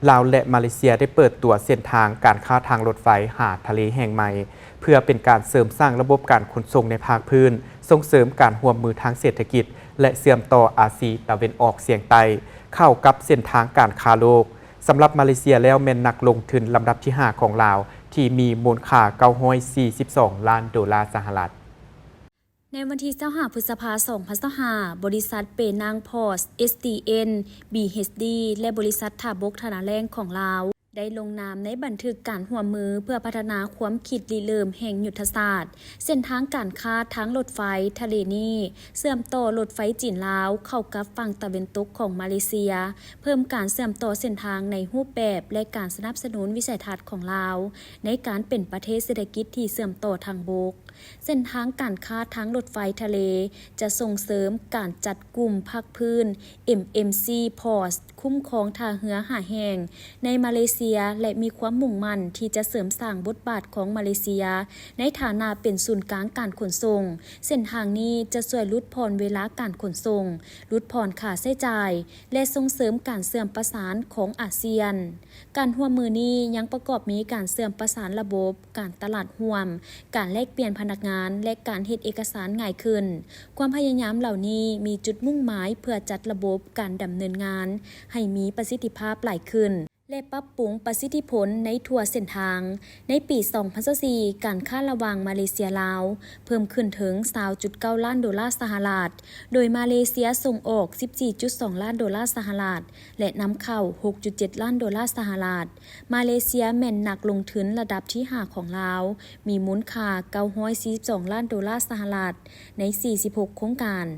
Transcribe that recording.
ລາວ ແລະ ມາເລເຊຍ ໄດ້ເປີດຕົວເສັ້ນທາງການຄ້າທາງລົດໄຟຫາທະເລແຫ່ງໃໝ່ ເພື່ອເປັນການເສີມສ້າງລະບົບການຂົນສົ່ງໃນພາກພື້ນ, ສົ່ງເສີມການຮ່ວມມືທາງເສດຖະກິດ ແລະ ເຊື່ອມຕໍ່ອາຊີຕາເວັນອອກສຽງໃຕ້ ເຂົ້າກັບເສັ້ນທາງການຄ້າໂລກ. ສຳລັບມາເລເຊຍແລ້ວ ແມ່ນນັກລົງທຶນລຳດັບທີຫ້າຂອງລາວ ທີ່ມີມູນຄ່າເກົ້າຮ້ອຍສີ່ສິບສອງລ້ານໂດລາສະຫະລັດ. ໃນວັນທີຊາວຫ້າ ພຶດສະພາ ສອງພັນຊາວຫ້າ ບໍລິສັດເປນາງພອສ ເອສ ທີ ເອັນ ບີ ເອັຊ ດີ ແລະ ບໍລິສັດທ່າບົກທ່ານາແລ້ງຂອງລາວ ໄດ້ລົງນາມໃນບັນທຶກການຮ່ວມມື ເພື່ອພັດທະນາຄວາມຄິດລິເລີ່ມແຫ່ງຍຸດທະສາດ ເສັ້ນທາງການຄ້າທາງລົດໄຟທະເລນີ້ ເຊື່ອມຕໍ່ລົດໄຟຈີນ-ລາວເຂົ້າກັບຝັ່ງຕາເວັນຕົກຂອງມາເລເຊຍ, ເພີ່ມການເຊື່ອມຕໍ່ເສັ້ນທາງໃນຮູບແບບ ແລະ ການສະໜັບສະໜູນວິໄສທັດຂອງລາວ ໃນການເປັນປະເທດເສດຖະກິດທີ່ເຊື່ອມຕໍ່ທາງບົກ. ເສັ້ນທາງການຄ້າທາງລົດໄຟທະເລ ຈະສົ່ງເສີມການຈັດກຸ່ມພາກພື້ນ ເອັມ ເອັມ ຊີ ພອສ ຄຸ້ມຄອງທ່າເຮືອຫ້າແຫ່ງໃນມາເລເຊຍ ແລະ ມີຄວາມມຸ່ງໝັ້ນທີ່ຈະເສີມສ້າງບົດບາດຂອງມາເລເຊຍໃນຖານະເປັນສູນກາງການຂົນສົ່ງ. ເສັ້ນທາງນີ້ຈະຊ່ວຍຫຼຸດຜ່ອນເວລາການຂົນສົ່ງ, ຫຼຸດຜ່ອນຄ່າໃຊ້ຈ່າຍ ແລະ ສົ່ງເສີມການເຊື່ອມປະສານຂອງອາຊຽນ. ການຮ່ວມມືນີ້ຍັງປະກອບມີການເຊື່ອມປະສານລະບົບ ການຕະຫຼາດຮ່ວມ, ການແລກປ່ຽນພະນັກງານ ແລະ ການເຮັດເອກະສານງ່າຍຂຶ້ນ. ຄວາມພະຍາຍາມເຫຼົ່ານີ້ມີຈຸດມຸ່ງໝາຍເພື່ອຈັດລະບົບການດຳເນີນງານໃຫ້ມີປະສິດທິພາບຫຼາຍຂຶ້ນ ແລະ ປັບປຸງປະສິດທິຜົນໃນທົ່ວເສັ້ນທາງ. ໃນປີສອງພັນຊາວສີ່ ການຄ້າລະຫວ່າງມາເລເຊຍ-ລາວ ເພີ່ມຂຶ້ນເຖິງຊາວຈຸດເກົ້າລ້ານໂດລາສະຫະລັດ, ໂດຍມາເລເຊຍສົ່ງອອກສິບສີ່ຈຸດສອງລ້ານໂດລາສະຫະລັດ ແລະ ນຳເຂົ້າຫົກຈຸດເຈັດລ້ານໂດລາສະຫະລັດ. ມາເລເຊຍແມ່ນນັກລົງທຶນລະດັບທີຫ້າຂອງລາວ, ມີມູນຄ່າເກົ້າຮ້ອຍສີ່ສິບສອງລ້ານໂດລາສະຫະລັດ ໃນສີ່ສິບຫົກໂຄງການ.